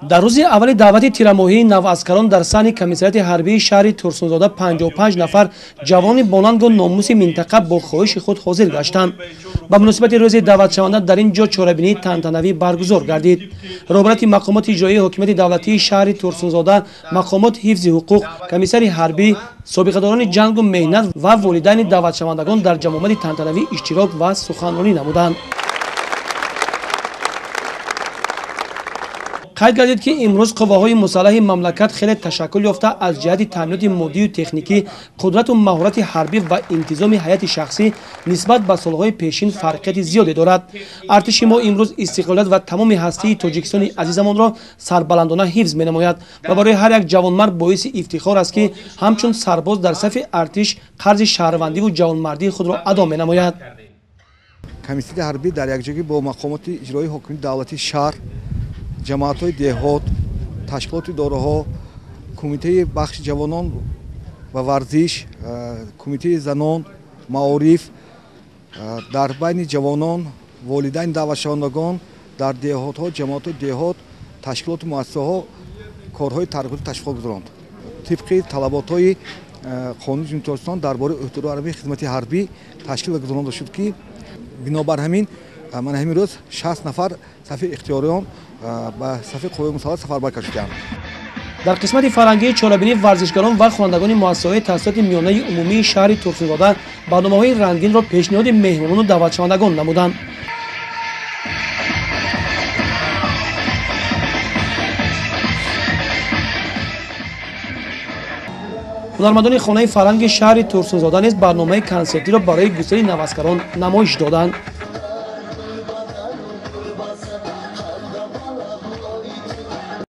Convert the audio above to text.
Дар рӯзи аввали даъвати тирамоҳии наваскарон дар саҳни комиссариати ҳарбии шаҳри Турсунзода 55 нафар ҷавони бонангу номуси минтақа бо хоҳиши худ ҳозир гаштанд. Ба муносибати рӯзи даъватшаванда дар ин ҷо чорабинии тантанавӣ баргузор гардид. Роҳбарияти мақомоти иҷроии ҳокимияти давлатии шаҳри Турсунзода, мақомоти ҳифзи ҳуқуқ, комиссари ҳарбӣ, собиқадорони ҷангу меҳнат ва волидайни даъватшавандагон дар ҷамъомади тантанавӣ иштирок ва суханронӣ намуданд. Қайд гардид, ки имрӯз қувваҳои мусаллаҳи мамлакат хеле ташаккул ёфта, аз ҷиҳати таъминоти моддию техникӣ, қудрату маҳорати ҳарбӣ ва интизоми ҳайати шахсӣ нисбат ба солҳои пешин фарқияти зиёде дорад. Артиши мо имрӯз истиқлолият ва тамоми ҳастии Тоҷикистони азизамонро сарбаландона ҳифз менамояд ва барои ҳар як ҷавонмард боиси ифтихор аст, ки ҳамчун сарбоз дар сафи артиш қарзи шаҳрвандиву ҷавонмардии худро адо менамояд. Комиссариати ҳарбӣ дар якҷоягӣ бо мақомоти иҷроии ҳокимияти давлатии шаҳр, ҷамоатҳои деҳот, ташкилоти идораҳо, кумитаи бахши ҷавонон ва варзиш, кумитаи занон, маориф, дар байни ҷавонон, волидайни даъватшавандагон дар деҳотҳо, ҷамоатҳои деҳот, ташкилоту муассисаҳо корҳои тарғиботӣ ташвиқот гузаронд. Тибқи талаботҳои қонуни Ҷумҳурии Тоҷикистон дар бораи ӯҳдадории ҳарбии хизмати ҳарбӣ ташкил ва гузаронда шуд, ки бинобар ҳамин ман ҳамин рӯз 60 нафар сафи ихтиёриён ба сафи қувваи мусаллаҳ сафарбар карданд. Дар қисмати фарҳангии чорабинӣ варзишгарон ва хонандагони муассисаҳои таҳсилоти миёнаи умумии шаҳри Турсунзода барномаҳои рангинро пешниҳоди меҳмонону даъватшавандагон намуданд. Ҳунармандони хонаи фарҳанги шаҳри Турсунзода низ барномаи консертиро барои гусели наваскарон намоиш доданд.